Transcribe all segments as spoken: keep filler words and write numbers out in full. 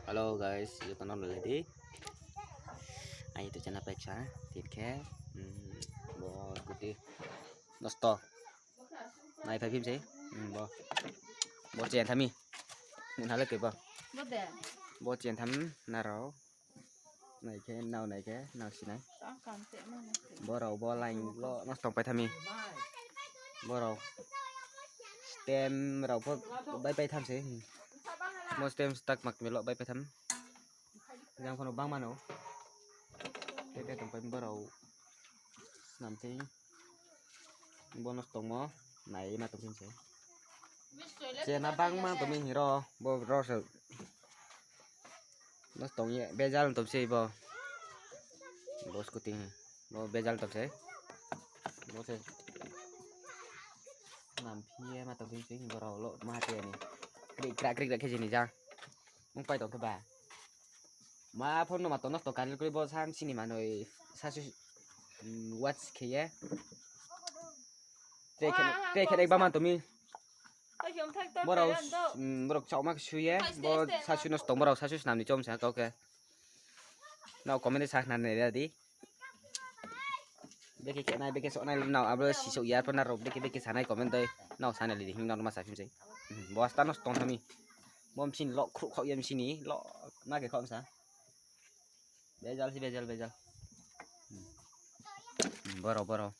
Hello guys, joto no nalai di. Ai tu chana paiksa, tin khe, hmm, bo kuti nosto. Nai phai phim se, hmm, bo. Bo chen thami. Nung hale ke bo. Bo de. Bo chen tham nrao. Nai khe, nao nai khe, nao sinai. Borao bo line lo nosto pai thami. Borao. Stem rao pho bai pai tham se. Mo stem stak mak mi lo bai pai tham. Jang pho no bangma no. Tete tong pai borao. Snam thing. Bo nosto mo. Nai ma tong thing se. Chena bangma tong mi hing ro. Bo ro se. Nosto ye bejal tong se bo. Bo scooty. Bo bejal tong se. Bo se. Nam phi ye ma tong thing se borao lo ma te ni. Krik krak krik krak khe jini jang. Mung pai tong khe ba. Ma phone no ma tong nosto kari kri bo sam sini manoi sasu, mm, watch khe ye. Tre khe, tre khe dek ba man tong mi. Borao, mm, borao chaoma khe su ye. Bo sasu nosto borao sasu snam ni chom sa kau khe. Nao comment sa khna nai ra di. Beke khe nai, beke so nai, nao abo sisouh ya pho nrao beke beke sanai comment dei. Nao sanai li di hing nao ma sa phim se. Hmm, bo asta nosto tong thami. Bo machine lo khruh khau ye machine ni lo ma khe khau sa. Bejal si bejal, bejal. Hmm. Hmm, borao, borao.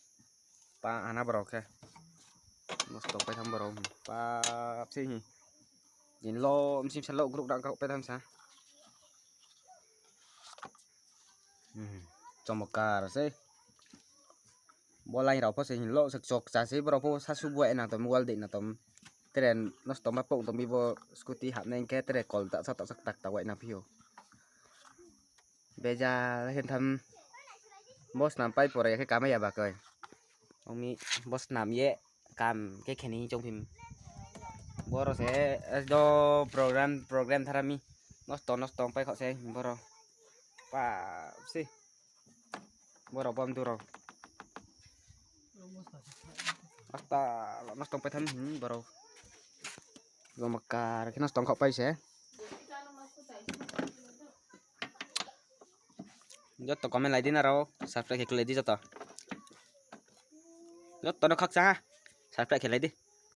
Pa ana borao khe. Nosto pai tham borao. Hmm, pa se hi. Jin lo machine sa lo group rang khau pai tham sa. Hmm, chomokar se. Bo line rao pho se hing lo se chokcha se borao pho sasu buai nang tong wall dei nang tong. Tre nosto ma pok tong mi bo scooty hapnai khe tre kol ta sa ta sak tak ta wai nang phi ou. Bejal khe tham. Bo snam pai pore khe kamai ya ba koi. Ong mi bo snam ye kam khe khe ni chong phim. Borao se, eh, do program, program thara mi. Nosto, nosto pai khau se borao. Pa se. Borao bom du rao. Asta lo nosto pai tham, hmm, borao. Chomokar khe nosto khau pai se. Joto comment lai di nrao, subscribe khe khlai di joto. Joto no khakcha ha, subscribe khe lai di.